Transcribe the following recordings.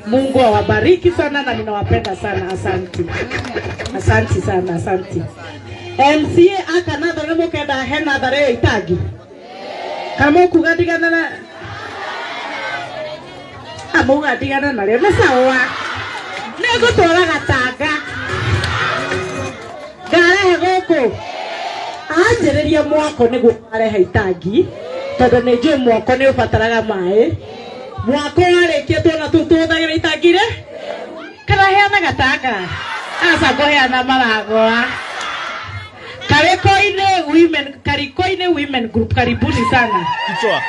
Mungu awabariki sana na ninawapenda sana. Asanti, asanti sana, asanti. MCA aka natharĩ mũkenda he natharĩ ĩyo itangi kana mũkuga ndigana na amauga ndigana narĩo nĩ sawa, nĩ ngũtwara gatanga ngarehe gũkũ anjĩrĩrie mwako nĩguo arehe itangi tondũ nĩ njũĩ mwako nĩ ũbataraga maĩ. Mwako warĩkia tuona tũu tũhũthagĩra itangi rĩ kana heana gatanga aca ngũheana maragwa. Karikoine women, Karikoine women group, karibuni sana. Kichwa.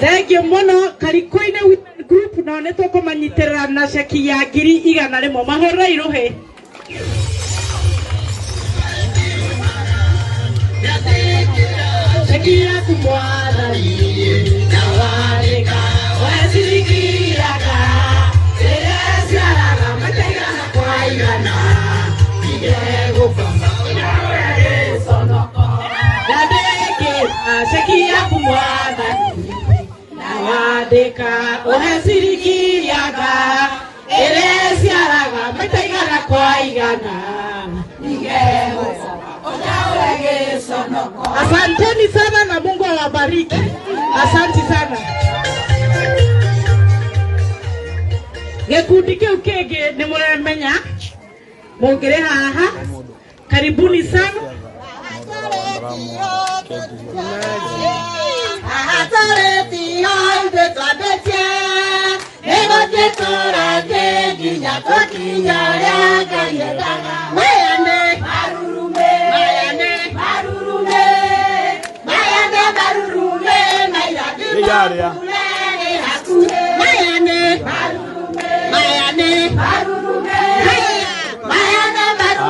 Thank you muno Karikoine women group nao nĩ tũkũmanyitĩrĩra na ceki ya 100,000 mahũre irũhĩ. Ceki yaku mwathani na warĩka wecirikiraga rĩrĩa ciaraga mataigana kwa igana igegũkoma Yandĩkĩra ceki yaku mwathani na wandĩka ũhe ciringi yaga ĩrĩa ĩciaraga maita igana kwa igana. Asanteni sana na Mungu awabariki. Asanti sana. Gĩkundi kĩu kĩngĩ nĩ mũremenya mũngĩrĩ haha, karibuni sana. Yaria.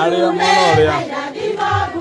Aria mono ria.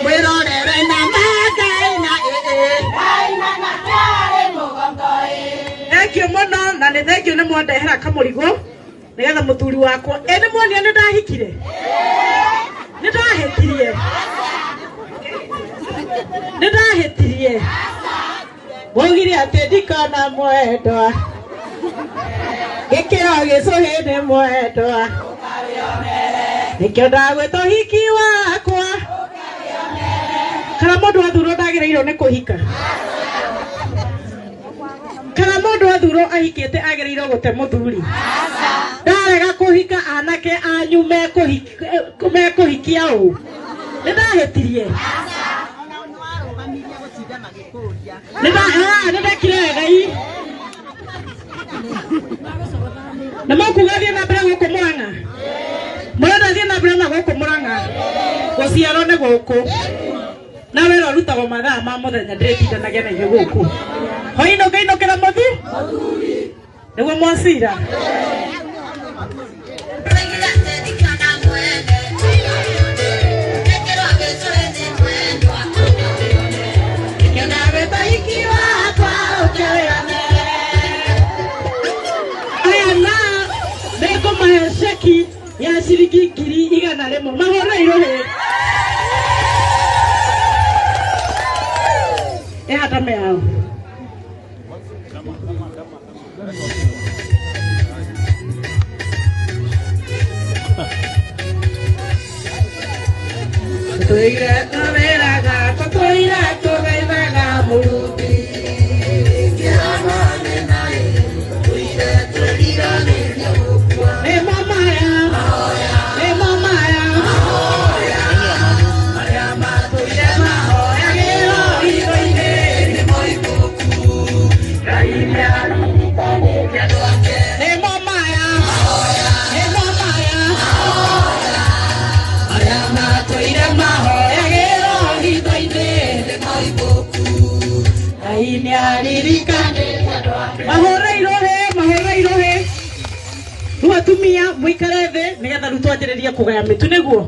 Mwirorere na magaina. nĩ thengiũ nĩ mwandehera kamũrigo nĩgetha mũthuri wakwa ĩ nĩ muonia nĩ ndahikire nĩ ndahĩtirie nĩ ndahĩtirie mwaugire atĩ ndikona mwendwa gĩkĩro gĩcũhĩ nĩ mwendwa nĩkĩo ndagwĩta ũhiki wakwa kana mũndũ athurwo ndagĩrĩirwo nĩ kũhika kana mũndũ athurwo ahikĩte agĩrĩirwo gũte mũthuri ndarega kũhika anake anyu mekũhikia ũ nĩ ndahĩtirie nĩ ndekire wega i na makuga thiĩ na mbere gũkũ Murang'a mũrenda thiĩ na mbere na gũkũ Murang'a gũciarwo nĩ gũkũ na wĩra ũrutagwo mathaa ma mũthenya ndĩrĩtindanagia na inyuĩ gũkũ hwaĩ-inĩ ũngĩinũkĩra mũthu nĩguo mwacira aya na nĩngũmahe ceki ya ciringi 100,000 mahũre irũhĩ ĩhatame yao tũire tũwĩraga tũtũire tũgeithaga mũruti nĩ mamaya nĩ mamaya arĩa matũire mahoyagĩrwo hitho-inĩ nĩ moimbũku Ngai nĩaririkanĩte andũ ake nĩ mamaya nĩ mamaya arĩa matũire mahoyagĩrwo hitho-inĩ nĩ moimbũku Ngai nĩaririkanĩte andũ ake mahũre irũhĩ mahũre irũhĩ rĩu atumia mũikare thĩ nĩgetha rĩu twanjĩrĩrie kũgaya mĩtu nĩguo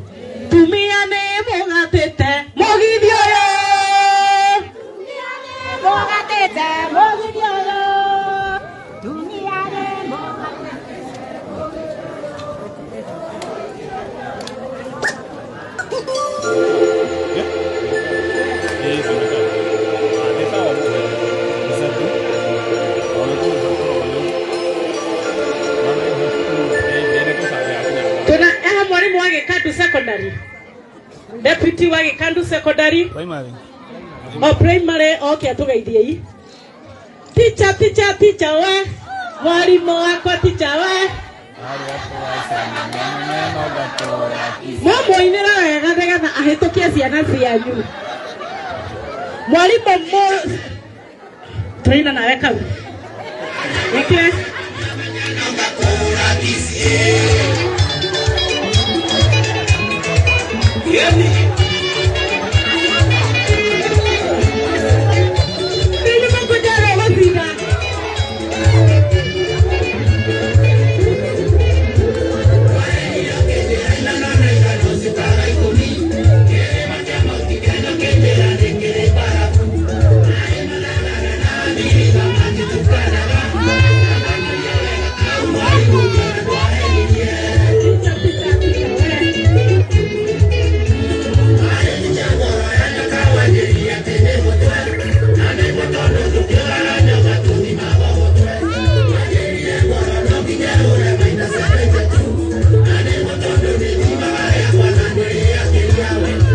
tumia nĩ mũgatĩte mũgithi ũyũ mũgatĩte mũgithi ũyũ tumia nĩ mũgatĩte tuna eha mwalimu wa Gĩkandu secondary deputy wa Gĩkandu secondary Primary. o primary oke atũgeithiei teacher teacher teacher we mwalimu wakwa teacher we mwamũinĩra wega nĩgetha ahĩtũkie ciana cianyu mwarimũ mũ tũraina nawe kau ĩkĩre Nĩ mũkũnjara gũcinda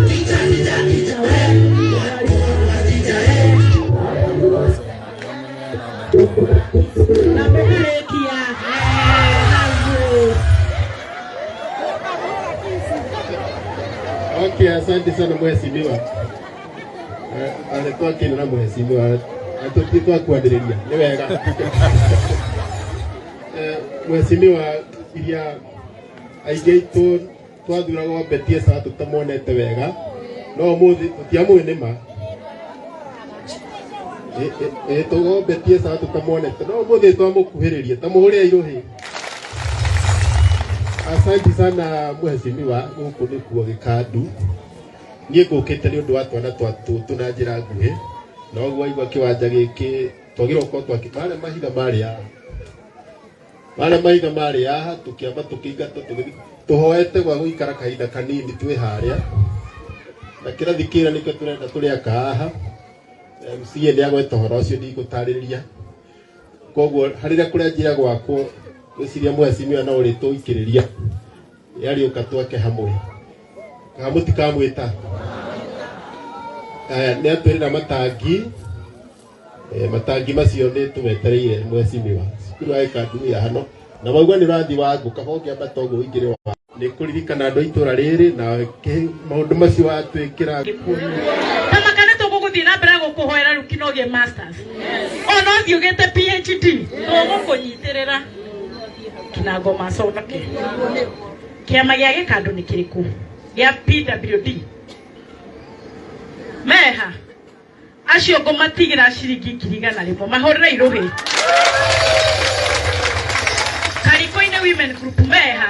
Teacher, teacher, teacher, we na mũkarĩkia hau. Okay, asante sana mheshimiwa. Alikuwa kina na mheshimiwa. Atutitwa kuendelea. Ni wega. Mheshimiwa iria aingĩ aitũ twathuragwo Betty Esau tũtamonete wega no ũmũthĩ tũtiamũĩ nĩ ma tũgo Betty Esau tũtamonete no ũmũthĩ twamũkuhĩrĩria tamũhũrĩre irũhĩ. Asante sana mheshimiwa gũkũ nĩkuo Gĩkandu niĩ ngũkĩte nĩ ũndũ wa twana twa tũtũ na njĩra nguhĩ na ũguo waigua kĩwanja gĩkĩ twagĩrĩirwo gũkorwo twakĩ marĩa mahiga marĩa Marĩa mahiga marĩ haha tũkĩamba tũkĩingata tũgĩthiĩ tũhoete gwa gũikara kahinda kanini twĩ harĩa na kĩrathi kĩrĩa nĩkĩo tũrenda tũrĩaka haha. MCA nĩ agweta ũhoro ũcio ndigũtarĩria. Koguo harĩrĩa kũrĩa gwakwo gwĩciria mheshimiwa no ũrĩtũikĩrĩria yarĩũka twake hamwe kana mũtikamwĩta. Nĩ atwĩrĩra matangi, matangi macio nĩ tũmetereire mheshimiwa. Cukuru wa Gĩkandu ya hano na mauga nĩ ũrathiĩ wa ngũ kaba ũngĩambata ũguo ũingĩre wa nĩ kũririkana andũ a itũra rĩrĩ na maũndũ macio watwĩkĩra. Tamakane tũgũgũthiĩ na mbere gũkũhoera rĩu kinya ũgĩe masters. Ona ũthiĩ ũgĩte PhD tũgũkũnyitĩrĩra kinango maconoke. Kĩama gĩa Gĩkandũ nĩ kĩrĩkũ? Gĩa PWD meha acio ngũmatigĩra ciringi 100,000 mahũrĩre irũhĩ. Kariko-inĩ Women Group meha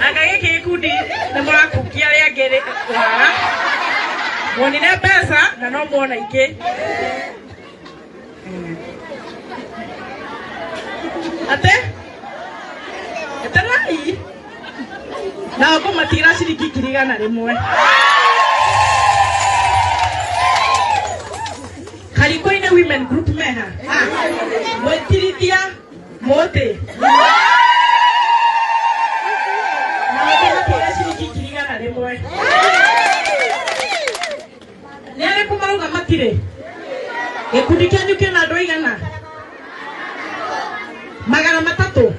anga gĩkĩ gĩkundi nĩ mũrakungia arĩa angĩ wara muonire mbeca na no muona ingĩ. Ate eterai na ngũmatigĩra ciringi 100,000. Kariko-inĩ Women Group meha mwĩtirithia mũtĩ na ngũmatigĩra ciringi 100,000. Nĩ arĩkũ marauga matirĩ? Gĩkundi kĩanyu kĩna andũ aigana? 300.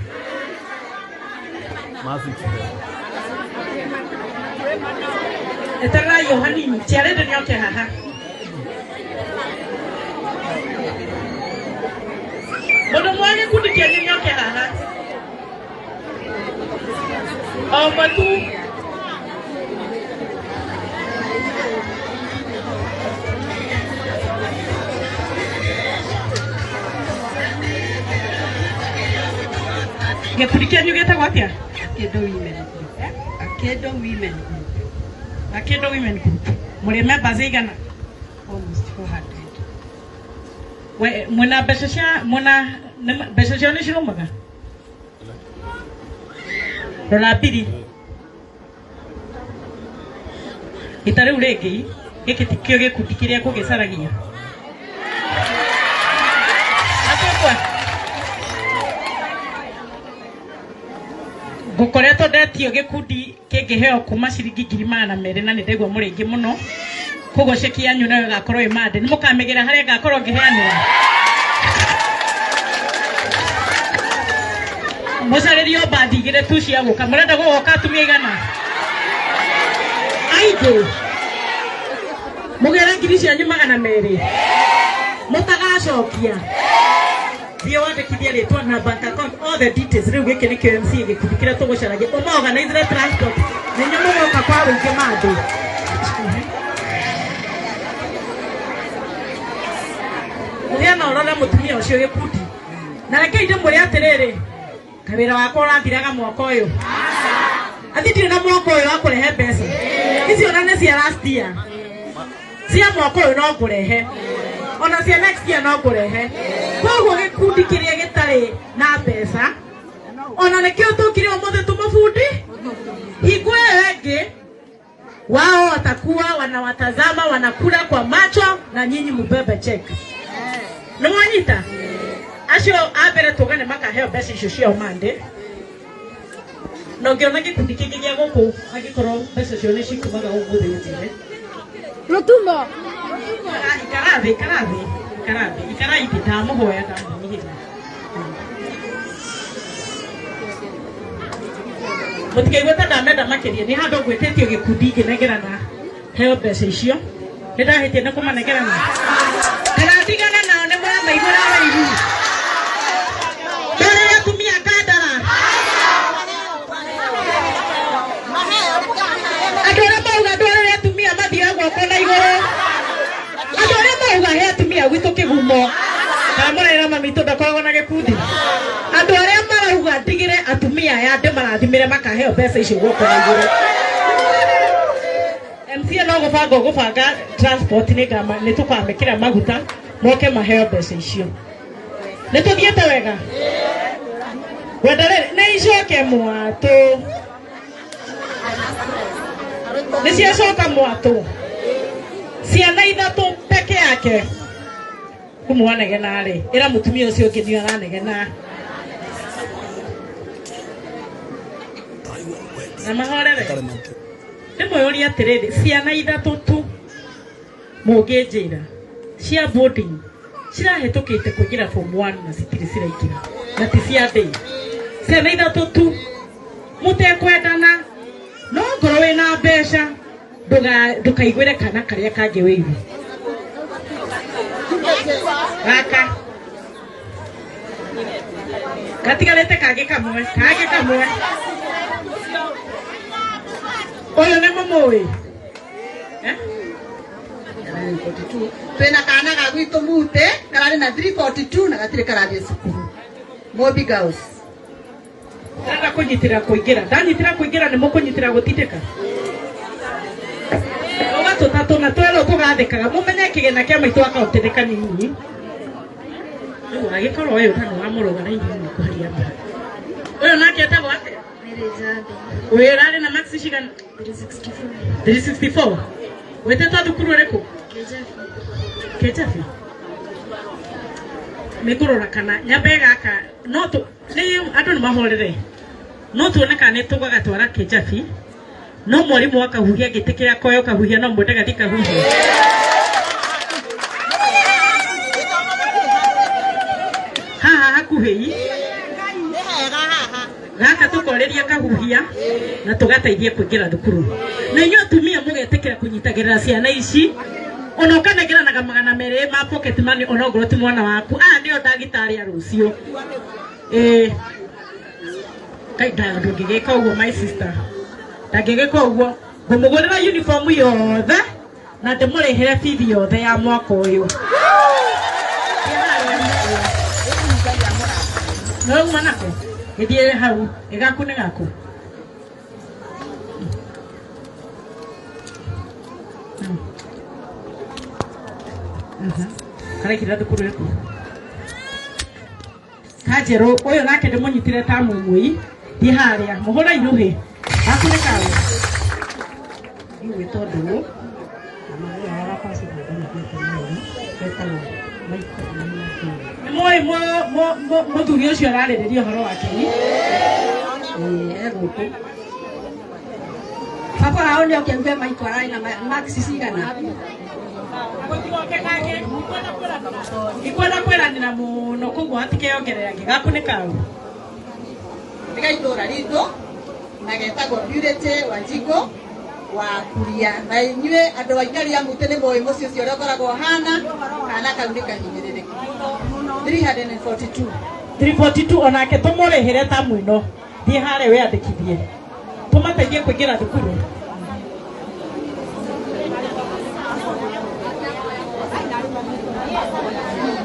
Etererai o hanini tiarĩndĩ nĩoke haha. Mũndũ mwa gĩkundi kĩanyu nĩoke haha o ũmwe tu. Gĩkundi kĩanyu gĩtagwo atĩa? Akedo Women Group. Akedo Women Group. Akedo Women Group. Mũrĩ members aigana? Almost 400. We mwĩna mbeca cia mwĩna mbeca ciao nĩ cirũmaga? Rora mbiri. Ita rĩu rĩngĩ gĩkĩ tikĩo gĩkundi kĩrĩa kũgĩcaragia. Atũkwa. Ngũkoretwo ndetio gĩkundi kĩngĩheo kuma ciringi 200,000 na nĩ ndaigua mũrĩ aingĩ mũno. Koguo ceki yanyu nayo ĩgakorwo ĩ mande. Nĩ mũkamĩgĩra harĩa ngakorwo ngĩheanĩra. Mũcarĩrio mbathi igĩrĩ tu cia gũka. Mũrenda gũgoka atumia aigana? Aingĩ. Mũgĩre ngiri cianyu 200. Mũtagacokia. Thiĩ wandĩkithie rĩtwa na bank account all the details. Rĩu gĩkĩ nĩkĩo MC gĩkundi kĩrĩa tũgũcaragia. Ũma organize transport. Nĩ mũgoka kwa wĩingĩ mandĩ. Mũgĩe na ũrore mũtumia ũcio gĩkundi. Na reke ndĩmwĩre atĩrĩrĩ, kawĩra wakwa ũrathiraga mwaka ũyũ. Athi ndirĩ na mwaka ũyũ wa kũrehe mbeca. Icio ona nĩ cia last year. Cia mwaka ũyũ no ngũrehe. Ona cia next year no ngũrehe. Koguo gĩkundi kĩrĩa gĩtarĩ na mbeca, ona nĩkĩo tũkire ũmũthĩ tũmũbundi. Hingo ĩyo ĩngĩ wao watakuwa wanawatazama, wanakula kwa macho na nyinyi mubebe check. Nĩ mwanyita? Acio a mbere tũgane makaheo mbeca icio ciao mande. Na ũngĩona gĩkundi kĩngĩ gĩa gũkũ angĩkorwo mbeca ciao nĩ cikumaga ũmũthĩ ũnjĩre. Rutumo. Ikara thĩ, ikara thĩ, ikara thĩ, ikara itĩ, ndamũhoya ndamũnyihĩria. Mũtikaigue ta ndamenda makĩria, nĩ handũ ngwĩtĩtio gĩkundi ngĩnengerana heo mbeca icio. Nĩ ndahĩtia nĩ kũmanengerana. Kana ndigane nao nĩ mũramaiguĩra wĩiru. Ndorere atumia Kandara. Andũ arĩa mauga ndwarĩre atumia mathiĩ guoko na igũrũ. Andũ arĩa mauga he atumia gwitũ kĩgumo. Kana mũrera mami tũ ndakoragwo na gĩkundi. Andũ arĩa marauga ndigĩre atumia aya ndĩmarathimĩre makaheo mbeca icio guoko na igũrũ. MCA no gũbanga ũgũbanga transport nĩ tũkamĩkĩra maguta. Moke maheo mbeca icio. Nĩ tũthiĩte wega? Wenda rĩrĩ nĩ icoke mwatũ. Nĩ ciacoka mwatũ. Ciana ithatũ peke yake. Kumwanegena rĩ, ĩra mũtumia ũcio ũngĩ nĩ aranegena. Na mahorere. Ndĩmwĩyũrie atĩrĩrĩ, ciana ithatũ tu mũngĩnjĩra cia boarding cirahĩtũkĩte kũingĩra form 1 na citirĩ ciraingĩra na ti cia day. Ciana ithatũ tu mũtekwendana, no ngorwo wĩna mbeca ndũkaiguĩre kana karĩa kangĩ wĩiru. Gaka gatigarĩte kangĩ kamwe, kangĩ kamwe. Ũyũ nĩ mũmũĩ? Eh? 42. Twĩna kana ga gwitũ Mute kararĩ na 342 na gatirĩ karathiĩ cukuru. Mobi Girls. Ndĩrenda kũnyitĩra kũingĩra. Ndanyitĩra kũingĩra nĩ mũkũnyitĩra gũtindĩka. Tũga tũtatũ na twerwo tũgathĩkaga mũmenye kĩgĩna kĩa maitũ akaunti nĩ kanini. Rĩu agĩkorwo ũyũ ta nĩ wa mũrũga na inyuĩ nĩ kũharia mbere. Ũyũ nake etagwo atĩa? Ũyũ ũrarĩ na marks cigana? 364. 364. Wĩtĩtwo thukuru ũrĩkũ? Kĩjabi. Nĩ ngũrora kana nyambe gaka no tũ nĩ andũ nĩ mahorere. No tuone kana nĩ tũgagatwara Kĩjabi. No mwarimũ akahuhia gĩtĩ kĩa koyo kahuhia no mwende gathi kahuhia. Haha hakuhĩ gaka tũkorĩria kahuhia na tũgateithie kũingĩra thukuru. Na inyuĩ atumia mũgetĩkĩra kũnyitagĩrĩra ciana ici ona ũkanengeranaga 200 ma pocket money ona ongorwo ti mwana waku. Aya nĩo ndagĩtarĩ a rũciũ. Kai ndũngĩgĩka ũguo my sister. Ndangĩgĩka ũguo. Ngũmũgũrĩra uniform yothe na ndĩmũrĩhĩre bithi yothe ya mwaka ũyũ. No uma nako? Gĩthiĩ hau, ĩgaku nĩ gaku. Karaikĩra thukuru ĩrĩkũ? Kanjerũ ũyũ nake ndĩmũnyitire ta mũmũi. Thiĩ harĩa, mũhũre irũhĩ. Gaku nĩ kaũ? Igwĩtwo Ndũng'ũ, na mami wao etagwo Michael Maina. Nĩ mũĩ mũthuri ũcio ararĩrĩria ũhoro wake? Ĩĩ, e gũkũ. Baba wao nĩ oke auge Michael ararĩ na marks cigana. Ikwenda kwĩranĩra mũno koguo hatikeyongerera gaku nĩ kaũ? Nĩ ga itũũra ritũ na getagwo Purity Wanjikũ wa Kuria. Na inyuĩ andũ a Inyari a Mute nĩ mũĩ mũciĩ ũcio ũrĩa ũkoragwo ũhana, kana kau nĩ kahinyĩrĩrĩku. 342. 342 onake tũmũrĩhĩre ta mwĩno. Thiĩ harĩa wĩyandĩkithie. Tũmateithie kũingĩra thukuru.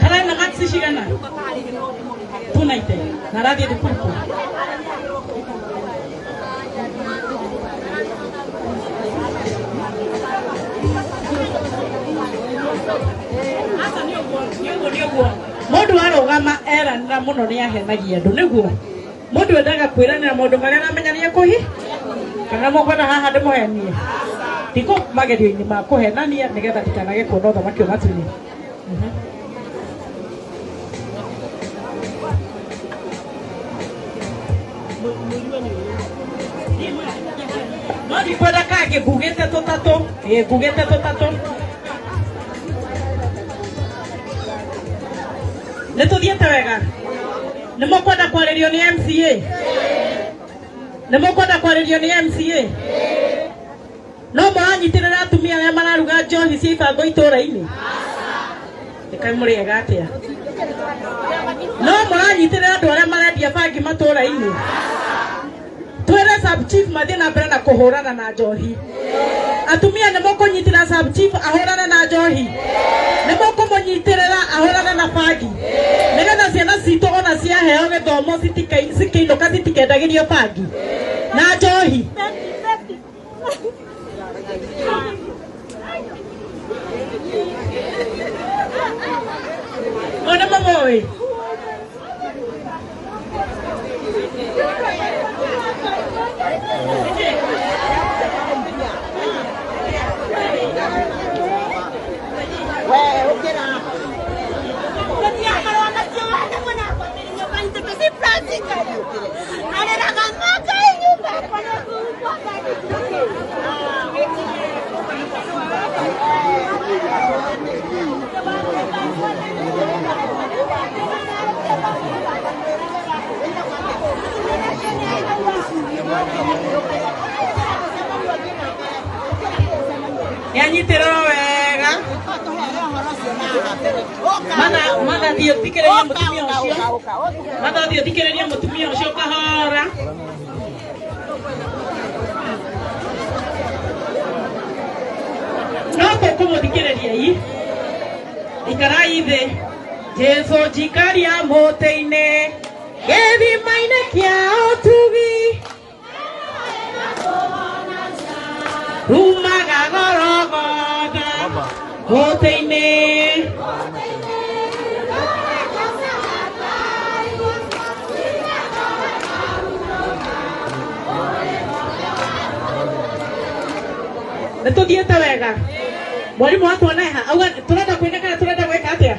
Kararĩ na marks cigana? 290. Na arathiĩ thukuru kũ? Mũndũ arũgama eranĩra mũno nĩ ahenagia andũ nĩguo. Mũndũ endaga kwĩranĩra maũndũ marĩa aramenya nĩ ekũhi kana mũkwenda haha ndĩmũhenie. Ndikũ magerio-inĩ ma kũhenania nĩgetha ndikanage kuona ũthamaki wa matu-inĩ. No ndikwenda kangĩ ngugĩte tũtatũ. Ĩĩ ngugĩte tũtatũ. Nĩ tũthiĩte wega? Nĩ mũkwenda kwarĩrio nĩ MCA? Nĩ mũkwenda kwarĩrio nĩ MCA? No mũranyitĩrĩra atumia arĩa mararuga njohi cia ibango itũũra-inĩ? Ĩkai mũrĩega atĩa? No mũranyitĩrĩra andũ arĩa marendia bangi matũũra-inĩ? Twĩre sub chief mathiĩ na mbere na kũhũrana na njohi. Atumia nĩ mũkũnyitĩrĩra sub chief ahũrane na njohi? Nĩ mũkũmũnyitĩrĩra ahũrane na bangi? Nĩgetha ciana citũ ona ciaheo gĩthomo cikĩinũka citikendagĩrio bangi na njohi. Ĩ. Nĩanyitirwo wega. Matha matha thiĩ ũthikĩrĩrie mũtumia ũcio. Matha thiĩ ũthikĩrĩrie mũtumia ũcio kahora. No tũkũmũthikĩrĩria i. Ikarai thĩ. Jesu njikaria mũtĩ-inĩ gĩthima-inĩ kĩa ũtugi rumaga gorogotha mũtĩ-inĩ. Nĩ tũthiĩte wega. Mwarimũ watuona haha auga tũrenda kũina kana tũrenda gwĩka atĩa?